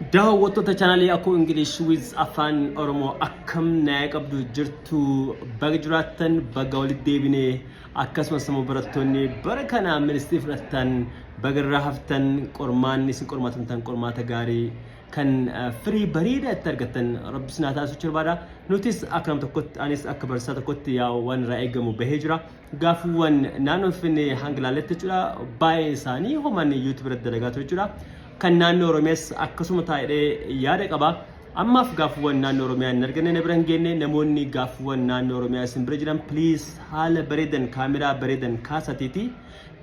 Daawwattoota chaanaalii Akoo English with Afaan Oromoo, akkam nayaa qabdu jirtu? Baga jiraattan, baga walitti deebinee. Akkasumas immoo barattoonni bara kana ministirii fudhattan baga irraa haftan, qormaanni isin qormaatamtan qormaata gaarii kan firii bareedaa itti argattan rabbi isin haa taasisu barbaada. Nutis akka nama tokkotti, anis akka barsiisaa tokkotti yaa waan irraa eegamu bahee jira. Gaafiiwwan naannoo Finfinnee hanga ilaalletti jechuudha, baay'ee isaanii homan YouTube irratti dalagaa ture jechuudha. Kan naannoo Oromiyaas akkasuma taa'ee yaada qaba. Ammaaf gaaffiiwwan naannoo Oromiyaa hin arganne, na bira hin geenne. Namoonni gaaffiiwwan naannoo Oromiyaa isin bira jiran, please, haala bareedan, kaameraa bareedan kaasatiiti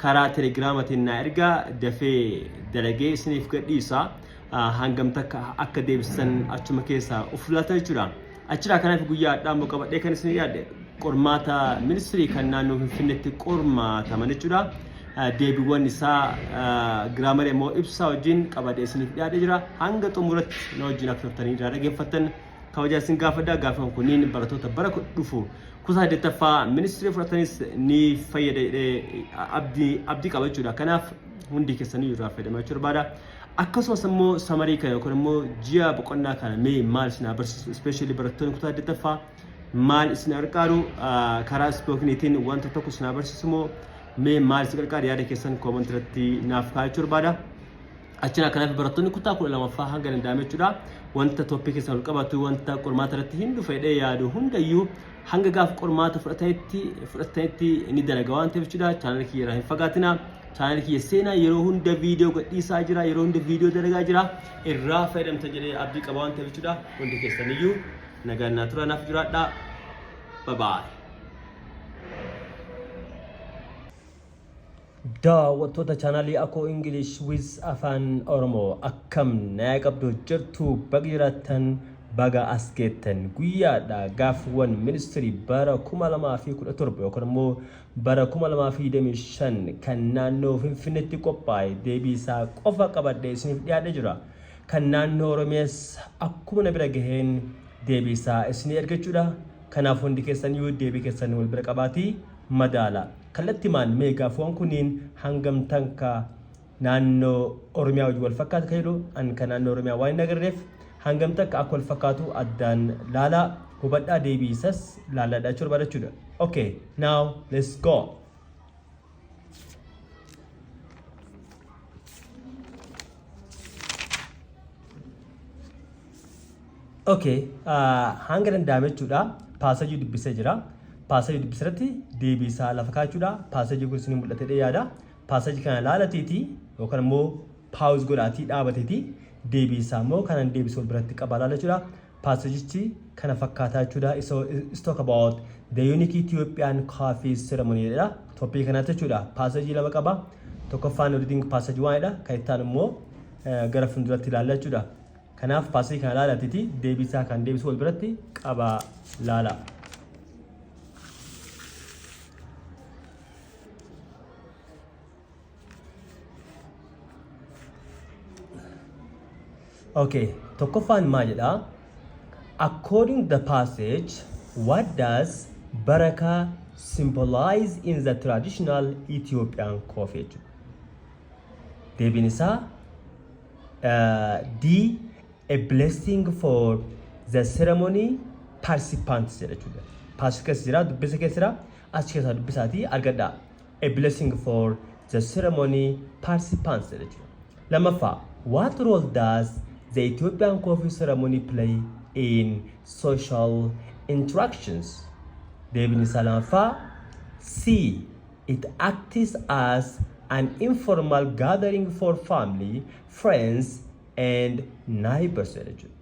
karaa telegiraamatiin naa ergaa, dafee dalagee isiniif gadhiisa. Hangam takka akka deebisan achuma keessaa of laata jechuudha. Achirraa kanaaf guyyaa har'aa immoo qabadhee kan isin yaadde qormaata ministirii kan naannoo Finfinneetti qormaataman jechuudha. Deebiiwwan isaa giraamarii immoo ibsaa wajjin qabadhee isiniif dhiyaatee jira. Hanga xumuratti na wajjin akka turtanii irraa dhaggeeffattan kabajaa isin gaafadha. Gaaffiiwwan kunniin barattoota bara dhufu kutaa saddeettaffaa ministirii fudhatanis ni fayyada jedhee abdii qaba jechuudha. Kanaaf hundi keessanii irraa fayyadamaa jechuu barbaada. Akkasumas immoo samarii kana yookaan immoo ji'a boqonnaa kana mee maal isin haa barsiisu, especially barattoonni kutaa saddeettaffaa maal isin gargaaru, karaa ispookiiniitiin wanta tokko isin haa barsiisu moo mee maal isin gargaaru, yaada keessan koomantii irratti naaf kaa'achuu barbaada. Achirraa kanaaf barattoonni kutaa 12ffaa hanga danda'ame jechuudha. Wanta tooppii keessan ol qabatu, wanta qormaata irratti hin dhufe jedhee yaadu hundayyuu hanga gaaf qormaata fudhatanitti ni dalaga waan ta'eef jechuudha. Chaanalii kiyya irraa hin fagaatina. Chaanalii kiyya seenaa, yeroo hunda viidiyoo gadhiisaa jira, yeroo hunda viidiyoo dalagaa jira. Irraa fayyadamta jedhee abdii qaba waan ta'eef jechuudha. Hundi keessaniyyuu nagaan naa tura, naaf jiraadhaa. Bye bye. Daawwattoota chaanaalii Akoo English with Afaan Oromoo, akkam nayaa qabdu jirtu? Baga jiraattan, baga as geettan. Guyyaadha gaaffiiwwan ministirii bara 2017 yookaan immoo bara 2025 kan naannoo Finfinneetti qophaa'e deebii isaa qofa qabadhee isiniif dhiyaadhee jira. Kan naannoo Oromiyaas akkuma na bira gaheen deebii isaa isinii ergachuudha. Kanaaf hundi keessan iyyuu deebii keessan wal bira qabaatii madaala. Kallattimaan mee gaaffiiwwan kunniin hangam tanka naannoo Oromiyaa wajjin wal fakkaata kan jedhu, an kan naannoo Oromiyaa waan hin agarreef, hangam takka akka wal fakkaatu addaan laalaa hubadhaa, deebii isas laalladhaa jechuu barbaada jechuudha. Okay, now let's go. Okay, hanga danda'ame jechuudha. Paasajii dubbisee jira. Paasajii dubbise irratti deebii isaa lafa kaa'achuudha. Paasajii kun isin mul'atee yaada. Paasajii kana laalatiiti yookaan immoo pause godhaatii dhaabateeti deebii isaa immoo kanan deebisu wal biratti qabaa laala jechuudha. Paasajichi kana fakkaataa jechuudha. It's talk about the unique Ethiopian coffee ceremony jedha. Toppii kanaatti jechuudha. Paasajii lama qaba. Tokkoffaan reading passage waanidha. Kan itti aanu immoo gara fuulduratti ilaalla jechuudha. Kanaaf paasajii kana laalatiiti deebii isaa kan deebisu wal biratti qabaa laala. Okay, tokkoffaan maal jedhaa? According to the passage, what does Baraka symbolize in the traditional Ethiopian coffee jechuudha. Deebiin isaa D, a blessing for the ceremony participants jedha jechuudha. Passage keessa jira, dubbisa keessa jira, achi keessaa dubbisaatii argadhaa. A blessing for the ceremony participants jedha jechuudha. Lammaffaa, what role does the Ethiopian coffee ceremony play in social interactions? Deebiin isaa lammaffaa C, it acts as an informal gathering for family, friends and neighbors jedha jechuudha.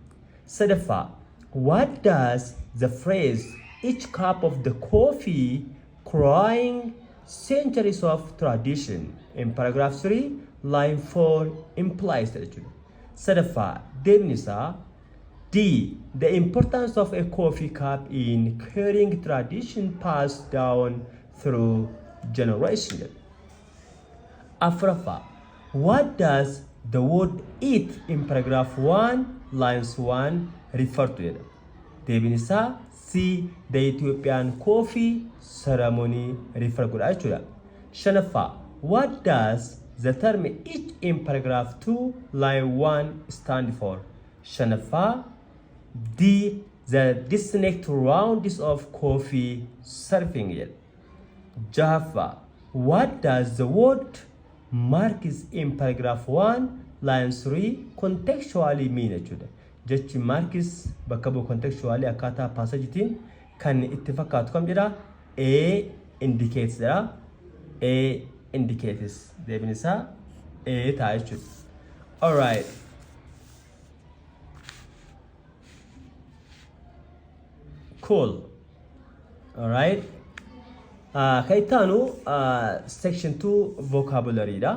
Sadaffaa, what does the phrase "each cup of the coffee crying centuries of tradition" in paragraph 3 line 4 implies jedha jechuudha. Sadaffaa deebiin isaa D, the importance of a coffee cup in carrying tradition passed down through generation jedha. Afuraffaa, what does the word "it" in paragraph 1 lines 1 refer to jedha. Deebiin isaa C, the Ethiopian coffee ceremony refer godha jechuudha. Shanaffaa, what does the term itch in paragraph 2 line 1 stand for? Shanaffaa, D. The distinct rounds of coffee serving jedha. Jahaffaa, what does the word marks in paragraph 1 line 3 contextually mean jechuudha. Jechi marks bakka bu'u contextually akkaataa passagetiin kan itti fakkaatu kam jedha? A indicates jedha. A indicates. Deebiin isaa A ta'a jechuudha. Alright. Cool. Alright. Kan itti aanu section 2 vocabulary dha.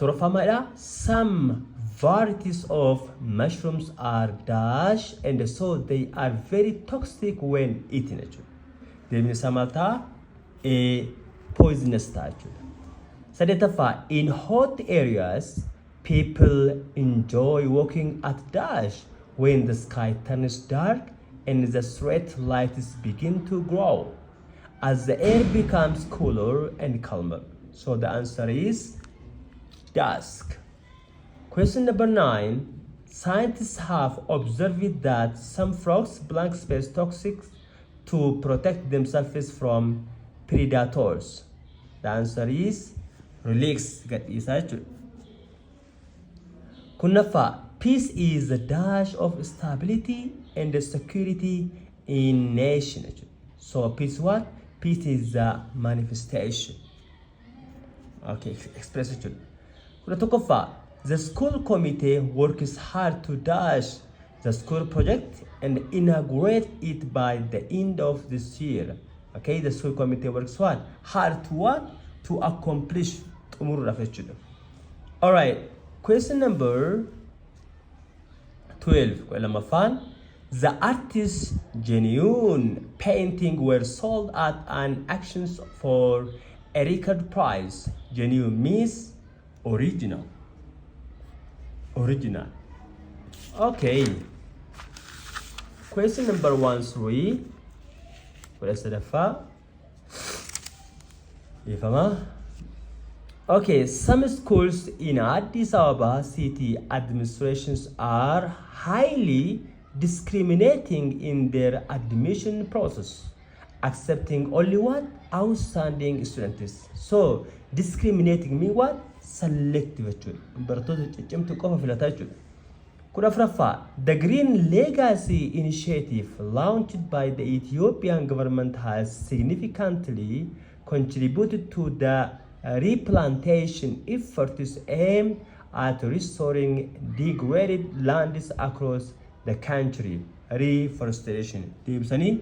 Torbaffaa maalidha? Some varieties of mushrooms are dash and so they are very toxic when eaten jechuudha. Deebiin isaa maal ta'a? A poisonous ta'a jechuudha. Saddeettaffaa, in hot areas people enjoy walking at dash when the sky turns dark and the street lights begin to grow as the air becomes cooler and calmer. So the answer is dusk. Question number 9. Scientists have observed that some frogs blank space toxic to protect themselves from predators. The answer is release, gadhiisaa jechuudha. Kurnaffaa, peace is the dash of stability and the security in nation jechuudha. So peace what? Peace is the manifestation. Okay, express jechuudha. 11ffaa, the school committee works hard to dash the school project and inaugurate it by the end of this year. Okay, the school committee works what? Hard to what? To accomplish, xumuruudhaaf jechuudha. Alright, question number 12, 12ffaan, the artist's genuine painting were sold at an auction for a record price. Genuine means original. Original. Okay. Question number 13, 13ffaa. Dhiifama. Okay, some schools in Addis Ababa city administrations are highly discriminating in their admission process, accepting only what? Outstanding students. So, discriminating mean what? Selective jechuudha. Barattoota ciccimtuu qofa filataa jechuudha. 14ffaa, the Green Legacy Initiative launched by the Ethiopian government has significantly contributed to the replantation efforts aimed at restoring degraded lands across the country. Reforestation. Deebisanii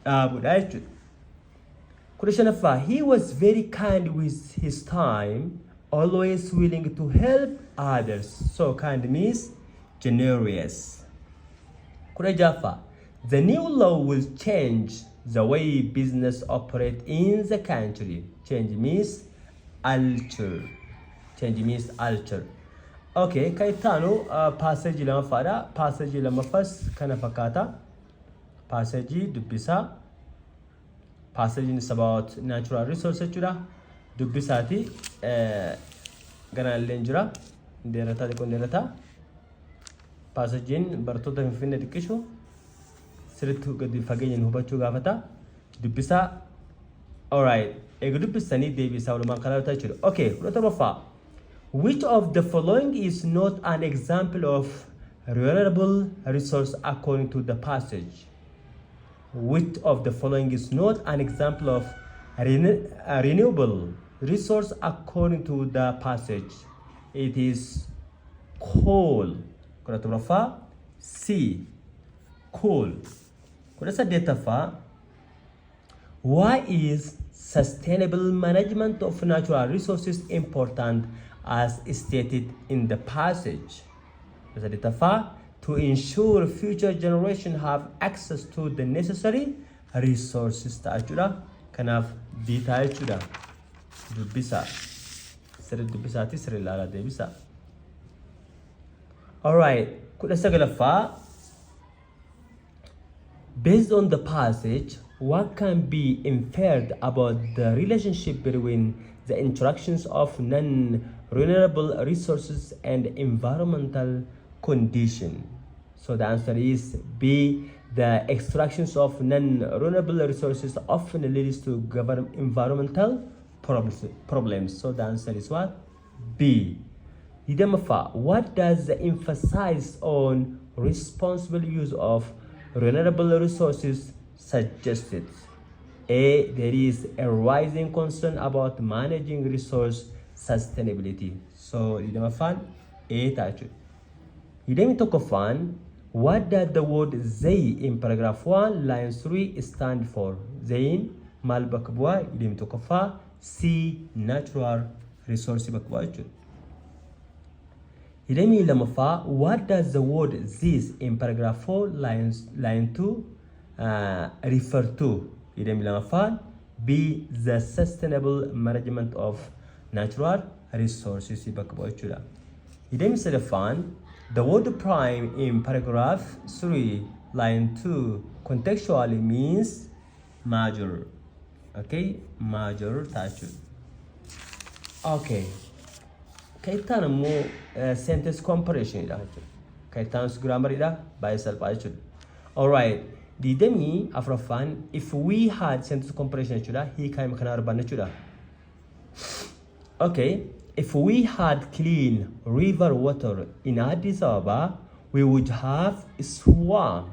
dhaabuudha jechuudha. 15ffaa, he was very kind with his time, always willing to help others. So kind means generous. 16ffaa, the new law will change the way business operate in the country. Change means alter. Change means alter. Okay, kan itti aanu passage lamaffaadha. Passage lamaffaas kana fakkaata. Passage dubbisaa. Passage is about natural resource jechuudha. Dubbisaati gara illee jira. Dheerataa, xiqqoo dheerataa. Passageiin barattoota Finfinnee xiqqishu sirriitti gadi fageenyaan hubachuu gaafata. Dubbisaa. Alright. Eega dubbistanii deebii isaa walumaan karaa jechuudha. Okay, 17ffaa. Which of the following is not an example of renewable resource according to the passage? Which of the following is not an example of a renewable resource according to the passage? It is coal. 17ffaa, C. Coal. 18ffaa, why is sustainable management of natural resources important as stated in the passage? 18ffaa, to ensure future generation have access to the necessary resources ta'a jechuudha. Kanaaf D ta'a jechuudha. Dubbisaa. Sirri dubbisaati, sirri ilaalaa deebisaa. Alright, 19ffaa. Based on the passage, what can be inferred about the relationship between The interactions of non-renewable resources and environmental condition. So the answer is B. The extractions of non-renewable resources often leads to environmental problems. So the answer is what? B. 20ffaa, what does the emphasis on responsible use of renewable resources suggested? A. There is a rising concern about managing resource sustainability. So 20ffaan A ta'a jechuudha. 21ffaan, what does the word "they" in paragraph 1 line 3 stand for? Theyin maal bakka bu'aa? 21ffaa C, natural resource bakka bu'aa jechuudha. 22ffaa, what does the word "this" in paragraph 4 line 2 refer to? 22ffaan B, the sustainable management of natural resources bakka bu'a jechuudha. 23ffaan, the word "prime" in paragraph 3 line 2 contextually means major. Okay, major ta'a jechuudha. Okay. Kan itti aanu immoo sentence completion dha jechuudha. Kan itti aanus grammar dha, baay'ee salphaa jechuudha. Alright. 24ffaan, if we had sentence completion jechuudha. Hiikaa hima kanaa barbaanna jechuudha. Okay. If we had clean river water in Addis Ababa, we would have swam.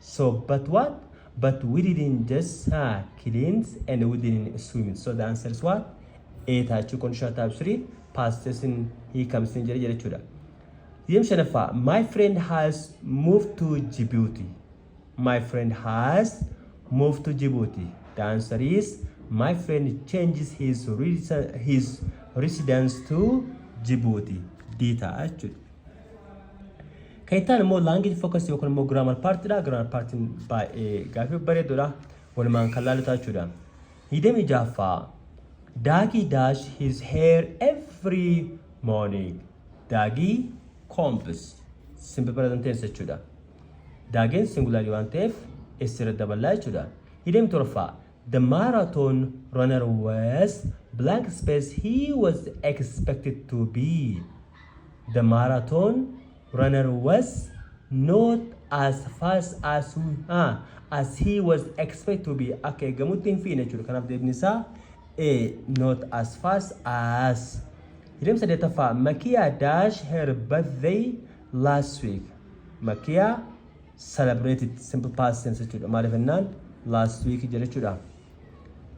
So, but what? But we didn't just cleanse and we didn't swim. So the answer is what? A taachuu, conditional type 3 past tense hiikamsin jedhe jechuudha. 25ffaa, my friend has moved to Djibouti. My friend has moved to Djibouti. The answer is my friend changes his residence to Djibouti. D ta'a jechuudha. Kan itti aanu immoo language focus yookaan immoo grammar partidha. Grammar partiin baay'ee gaaffii bareeduudha. Walumaan kan laalu jechuudha. 26ffaa, Daagi dash his hair every morning. Daagi combs. Simple present tense jechuudha. Daageen singular waan ta'eef s irra daballaa jechuudha. 27ffaa, the marathon runner was blank space he was expected to be. The marathon runner was not as fast as he was expected to be. Akka eegamutti hin fiine jechuudha. Kanaaf deebiin isaa A, not as fast as. 28ffaa, Makiya dash her birthday last week. Makiya celebrated, simple past tense jechuudha. Maaliif jennaan last week jedha jechuudha.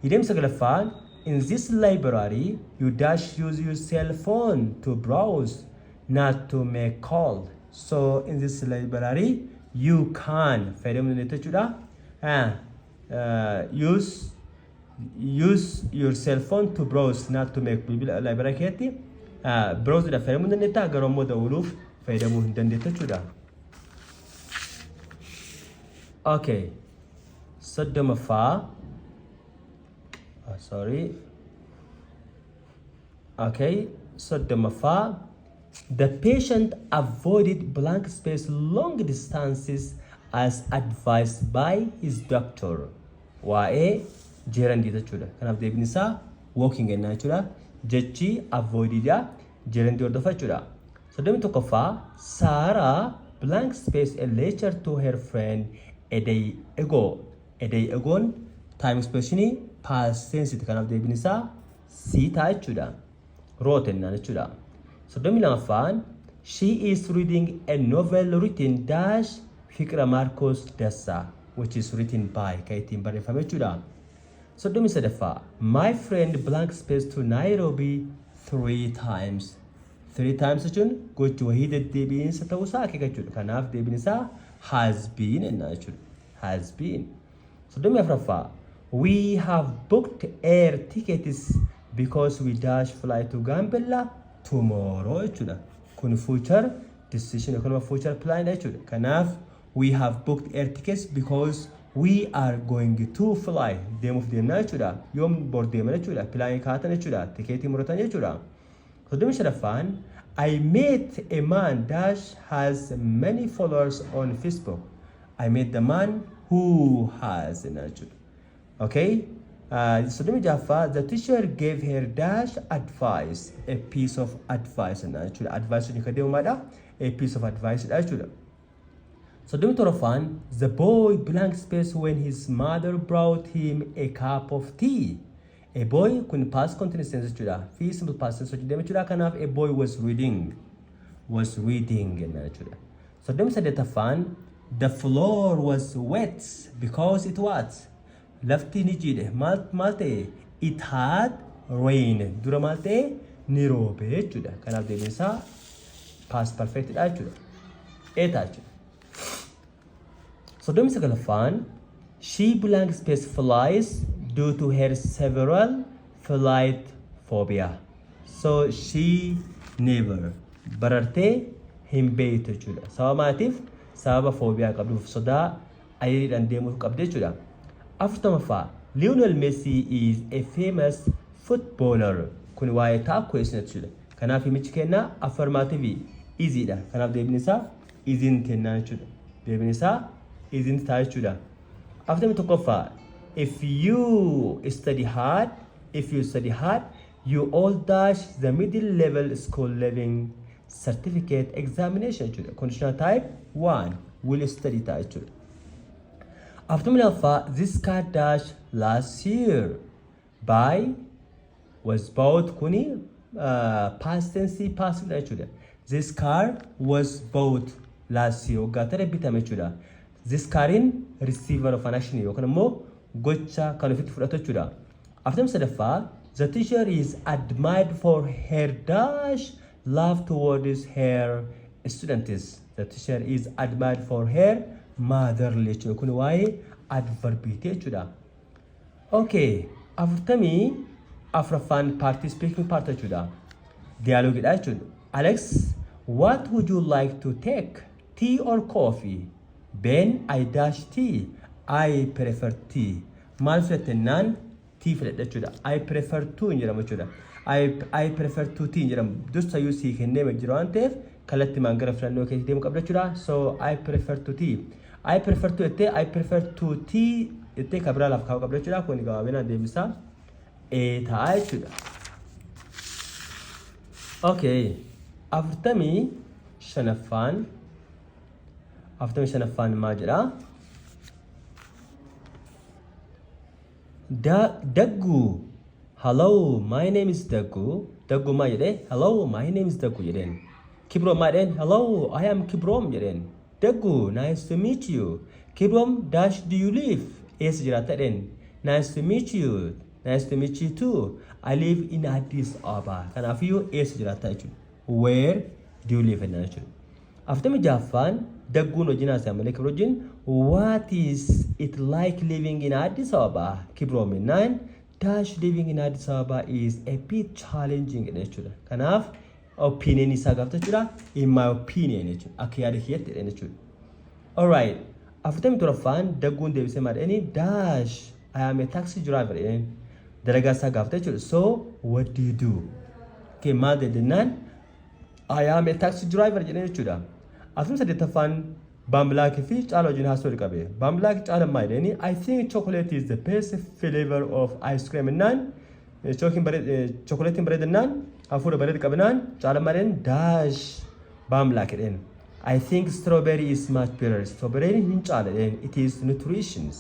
29ffaan, in this library you dash use your cell phone to browse, not to make call. So in this library you can fayyadamuu dandeettu jechuudha. Use your cell phone to browse, not to make, bilbila library keessatti browse dhaaf fayyadamuu dandeetta, garuu immoo dawwaluuf fayyadamuu hin dandeettu jechuudha. Okay. 30ffaa. Oh, sorry. Okay. 30ffaa. The patient avoided blank space long distances as advised by his doctor. Waa'ee gerundii jechuudha. Kanaaf deebiin isaa walking jennaan jechuudha. Jechi avoided gerundii hordofa jechuudha. 31ffaa, Sarah blank space a letter to her friend a day ago. A day agoon time expressionii past tense. Kanaaf deebiin isaa C ta'a jechuudha. Wrote jennaan jechuudha. 32ffaan, she is reading a novel written dash Fiqra Marcos Dassa, which is written by kan ittiin barreeffame jechuudha. 33ffaa, my friend blank space to Nairobi three times. Three times jechuun gochi wahii deddeebiinsa ta'uusaa akeeka jechuudha. Kanaaf deebiin isaa has been jennaan jechuudha. Has been. 34ffaa, we have booked air tickets because we dash fly to Gambella tomorrow jechuudha. Kun future decision yookaan future plan jechuudha. Kanaaf we have booked air tickets because we are going to fly, deemuuf deemnaa jechuudha. Yoom? Bor deeman jechuudha. Planii kaatan jechuudha. Tikeetii muratan jechuudha. 35ffaan, I met a man dash has many followers on Facebook. I met the man who has jechuudha. Okay? 36ffaa, the teacher gave her dash advice, a piece of advice jennaan jechuudha. Advice wajjin kan deemu maadha? A piece of advice dha jechuudha. 37ffaan, the boy blank space when his mother brought him a cup of tea. A boy kun past continuous tense jechuudha. Fi simple past tense wajjin deema jechuudha. Kanaaf a boy was reading. Was reading jennaan jechuudha. 38ffaan, the floor was wet because it was, lafti ni jiidhe, maal maal ta'e? It had rain, dura maal ta'e? Ni roobe jechuudha. Kanaaf deebiin isaa past perfect dha jechuudha. A ta'a jechuudha. 39ffaan, she blank space flies due to her several flight phobia. So she never barartee hin beektu jechuudha. Sababa maaliitiif? Sababa phobia qabduuf, sodaa ayeeriidhaan deemuu qabdi jechuudha. 40ffaa, Lionel Messi is a famous footballer. Kun waa'ee tag question jechuudha. Kanaaf himichi kennaa affirmative isiidha. Kanaaf deebiin isaa isn't kennaa jechuudha. Deebiin isaa isn't ta'a jechuudha. 41ffaa, if you study hard, if you study hard, you all dash the middle level school leaving certificate examination jechuudha. Conditional type 1, will study ta'a jechuudha. 42ffaa, this car dash last year by was bought, kuni past tense passive dha jechuudha. This car was bought last year, waggaa tare bitame jechuudha. This cariin receiver of an action yookaan immoo gocha kan ofitti fudhatu jechuudha. 43ffaa, the teacher is admired for her dash love towards her students. The teacher is admired for her motherly jechuudha. Kun waa'ee adverbiiti jechuudha. Okay, 44ffaan partii speaking part jechuudha. Dialoogidha jechuudha. Alex, what would you like to take? Tea or coffee? Ben, I dash tea. I prefer tea. Maal filattennaan tea filadha jechuudha. I prefer to hin jedhamu jechuudha. I prefer to tea hin jedhamu. Dursayyuu sii kennee jira waan ta'eef kallattii maan gara filannoo keessa deemuu qabda jechuudha. So I prefer to tea. I prefer to jettee, I prefer to tea jettee kan biraa lafa kaa'uu qabda jechuudha. Kun gabaabinaan deebisaa A ta'a jechuudha. Okay. 45ffaan, 45ffaan maal jedhaa? Daggu, hello, my name is Daggu. Daggu maal jedhee? Hello, my name is Daggu jedheen. Kibroom maal jedheen? Hello, I am Kibroom jedheen. Daggu, nice to meet you. Kibroom, dash do you live? Eessa jiraatta jedheen. Nice to meet you. Nice to meet you too. I live in Addis Ababa. Kanaafiyyuu eessa jiraatta jechuudha. Where do you live jennaan jechuudha. 46ffaan Dagguun wajjin haasa'e malee Kibroom wajjin, what is it like living in Addis Ababa? Kibroom jennaan, dash living in Addis Ababa is a bit challenging jedhe jechuudha. Kanaaf opinion isaa gaafata jechuudha. In my opinion jechuudha. Akka yaada kiyyatti jedhe jechuudha. Alright. 47ffaan Dagguun deebisee maal jedheni? Dash I am a taxi driver jedheen. Dalagaa isaa gaafata jechuudha. So what do you do? Okay, maal jennaan I am a taxi driver jedheen jechuudha. 48ffaan Baamlaakii fi Caala wajjin haasoo qabe. Baamlaak Caala maal jedheni? I think chocolate is the best flavor of ice cream jennaan, chokoleetiin bareedannaan hafuura bareeda qabnaan, Caala maal jedheen? Dash Baamlaak jedheen. I think strawberry is much better. Strawberry hin caala jedheen. It is nutrition.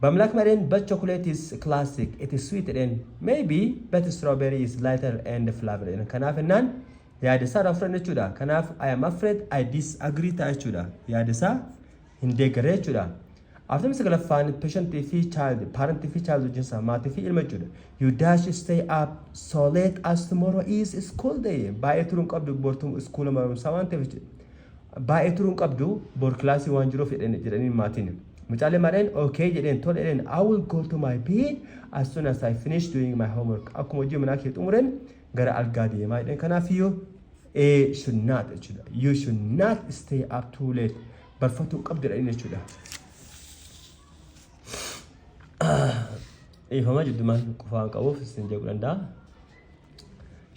Baamlaak maal jedheen? But chocolate is classic. It is sweet jedheen. Maybe, but strawberry is lighter and flavor jedheen. Kanaaf jennaan yaada isaa irraa fudhanne jechuudha. Kanaaf I am afraid I disagree ta'a jechuudha. Yaada isaa hin deeggarre jechuudha. 49ffaan patientii fi child, parentii fi child wajjin isaa, maatii fi ilma jechuudha. You dash stay up so late as tomorrow is school day. Baay'ee turuun qabdu, bortuu iskuula barumsaa waan ta'eef baay'ee turuun qabdu, bor kilaasii waan jiruuf jedhanii maatiin. Mucaalee maadheen? Okay jedheen, tole jedheen. I will go to my bed as soon as I finish doing my homework. Akkuma hojii manaa kee xumureen gara algaa deemaa jedheen. Kanaafiyyuu A should not jechuudha. You should not stay up too late. Barfatuu qabdu jedhanii jechuudha. Dhiifama jiddumaan qofaan qabuuf isin jeequu danda'a.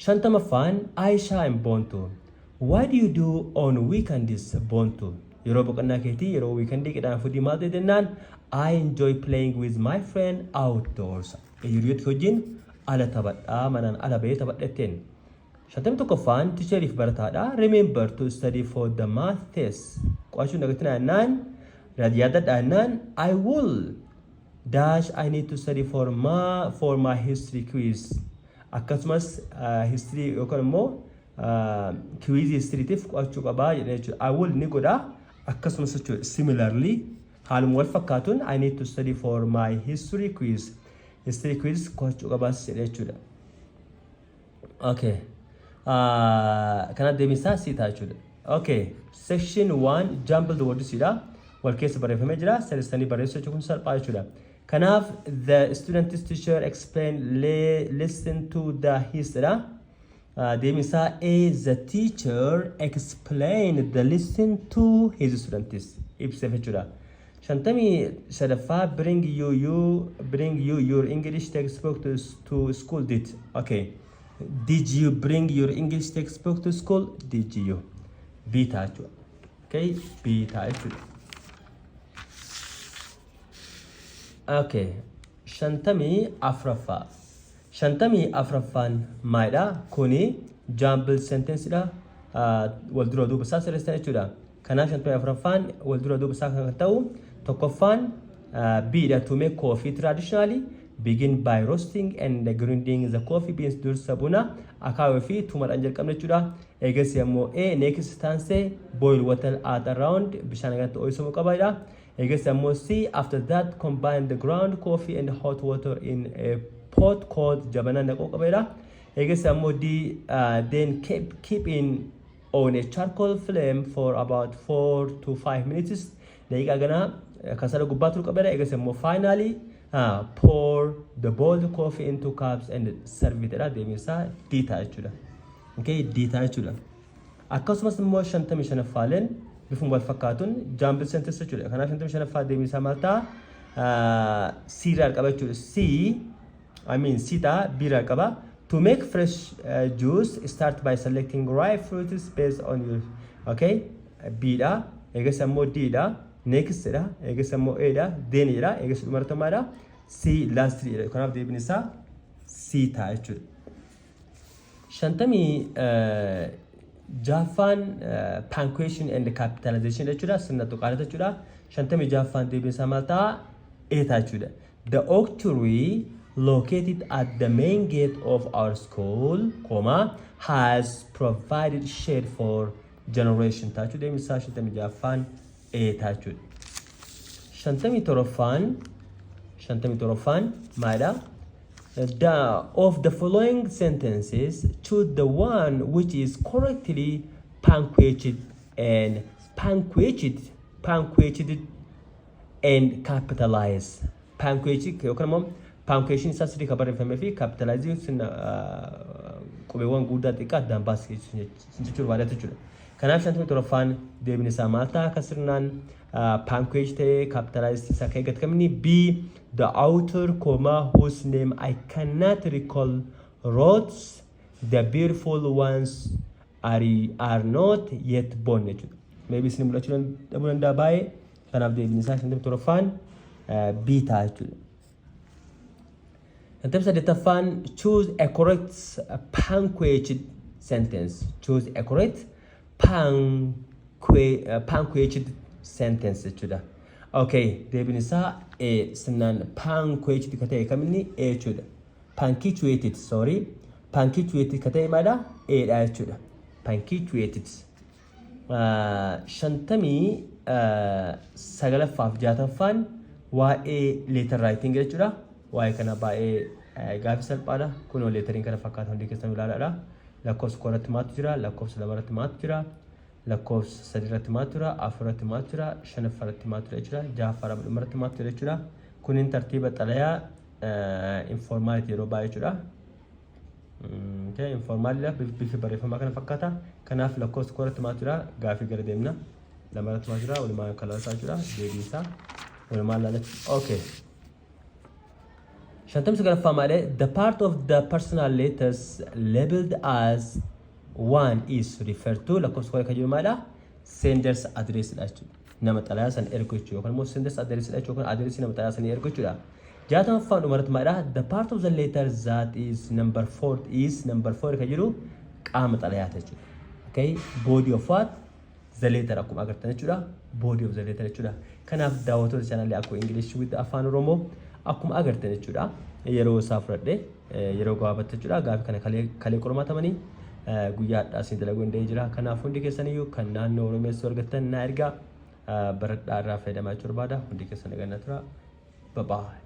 50ffaan Aishaa and Boontu. What do you do on weekends, Boontu? Yeroo boqonnaa keetii, yeroo weekendii qidhaan fudii maal ta'e jennaan, I enjoy playing with my friend outdoors. Hiriyoota wajjin ala taphadhaa, manaan ala bahee taphadhetteen. 51ffaan teacheriif barataadha. "Remember to study for the math test." Qo'achuun dagatinaa jennaan, yaadadhaa jennaan, "I will dash I need to study for my history quiz." Akkasumas history yookaan immoo quiz historytiif qo'achuu qabaa jedhee jechuudha. I will ni godhaa akkasumas jechuudha. Similarly, haaluma wal fakkaatuun, I need to study for my history quiz. History quiz qo'achuu qabaas jedhee jechuudha. Okay. Kanaaf deebiin isaa C ta'a jechuudha. Okay. Section 1 jumble the words dha. Wal keessa barreeffamee jira. Sirreessanii barreessuu jechuun kun salphaa jechuudha. Kanaaf the student teacher explain listen to the his dha. Deebiin isaa A, the teacher explained the listen to his students ibseef jechuudha. 53ffaa, bring you your English textbook to school did. Okay. Did you bring your English textbook to school? Did you? B ta'a jechuudha. Okay, B ta'a jechuudha. Okay. 54ffaa. 54ffaan maalidha? Kuni jumble sentence dha. Wal dura duuba isaa sirreessan jechuudha. Kanaaf 54ffaan wal dura duuba isaa kan ta'u tokkoffaan B dha. To make coffee traditionally, begin by roasting and grinding the coffee beans. Dursa buna akaawuu fi tumadhaan jalqabna jechuudha. Eegas immoo A, next taansee, boil water at around, bishaan kanatti ho'isamuu qaba. Eegas immoo C, after that combine the ground coffee and hot water in a pot called, jabanaa naquu qaba. Eegas immoo D, then keep in on a charcoal flame for about 4 to 5 minutes. Daqiiqaa ganaa kasala gubbaa turu qaba. Eegas immoo finally pour the boiled coffee into cups and serve it dha. Deebiin isaa D ta'a jechuudha. Okay, D ta'a jechuudha. Akkasumas immoo 55ffaaleen bifuma wal fakkaatuun jumble sentence jechuudha. Kanaaf 55ffaa deebiin isaa maal ta'a? C irraa qaba jechuudha. C, I mean C ta'a, B irraa qaba. To make fresh juice, start by selecting ripe fruits based on your, okay, B dha. Eegas immoo D dha. Next dha. Eegas immoo A dha. Then dha. Eegas dhumartummaa dha. C, last dha. Kanaaf deebiin isaa C ta'a jechuudha. 56ffaan punctuation and capitalization jechuudha. Sirna tuqaalee jechuudha. 56ffaan deebiin isaa maal ta'a? A ta'a jechuudha. The oak tree located at the main gate of our school, comma, has provided shade for generation ta'a jechuudha. Deebiin isaa 56ffaan A ta'a jechuudha. 57ffaan maalidha? Of the following sentences, choose the one which is correctly punctuated and punctuated and capitalized. Punctuated yookaan immoo punctuation isaa sirrii kan barreeffamee fi capitalizing sirna qubeewwan guddaa xiqqaa addaan baasee jechuu barbaada jechuudha. Kanaaf 57ffaan deebiin isaa maal ta'a? Akka sirnaan punctuate ta'ee capitalized isaa kan eeggatu kamini? B, the author, comma, whose name I cannot recall, wrote the beautiful ones are not yet born jechuudha. Maybe isin mul'achuu dhabuu danda'a baay'ee. Kanaaf deebiin isaa 57ffaan B ta'a jechuudha. 58ffaan, choose a correct punctuated sentence. Choose a correct punctuated sentence jechuudha. Okay, deebiin isaa A, sirnaan punctuated ka ta'e kaminni? A jechuudha. Punctuated, sorry. Punctuated ka ta'e maalidha? A dha jechuudha. Punctuated. 59ffaaf 60ffaan waa'ee letter writing jechuudha. Waa'ee kana baay'ee gaafii salphaadha. Kunoo letteriin kana fakkaata, hundi keessan ilaalaadha. Lakkoofsa tokko irratti maaltu jira? Lakkoofsa lama irratti maaltu jira? Lakkoofsa sadi irratti maaltu jira? Afur irratti maaltu jira? Shanaffaa irratti maaltu jira jechuudha? Ja'affaa dhuma irratti maaltu jira jechuudha? Kunin tartiiba xalayaa informality yeroo baay'ee jechuudha. Informalidha, bifi barreeffamaa kana fakkaata. Kanaaf lakkoofsa tokko irratti maaltu jira? Gaafii gara deemna. Lama irratti maaltu jira? Walumaa kalaasaa jira. Deebii isaa walumaa ilaalatti. Okay. 59ffaa maalee? The part of the personal letters labeled as one is referred to, lakkoofsa tokko kan jiru maalidha? Senders address dha jechuudha. Nama xalayaa sana ergu jechuudha yookaan immoo senders address dha jechuudha, yookaan address nama xalayaa sana ergu jechuudha. 60ffaan dhumarratti maalidha? The part of the letter that is number four is number four kan jedhu qaama xalayaati jechuudha. Okay, body of what? The letter, akkuma agartan jechuudha. Body of the letter jechuudha. Kanaaf daawwattoota chaanalii Akkoo English with Afaan Oromoo, akkuma agartan jechuudha. Yeroo isaa fudhadhe, yeroo gabaabatti jechuudha. Gaafii kana kalee qormaatamanii guyyaa hadhaa isin dalaguu danda'ee jira. Kanaaf hundi keessaniyyuu kan naannoo Oromiyaatti argattan naa ergaa, baradhaa, irraa fayyadamaa jechuu barbaada. Hundi keessan nagaa tura. Bye bye.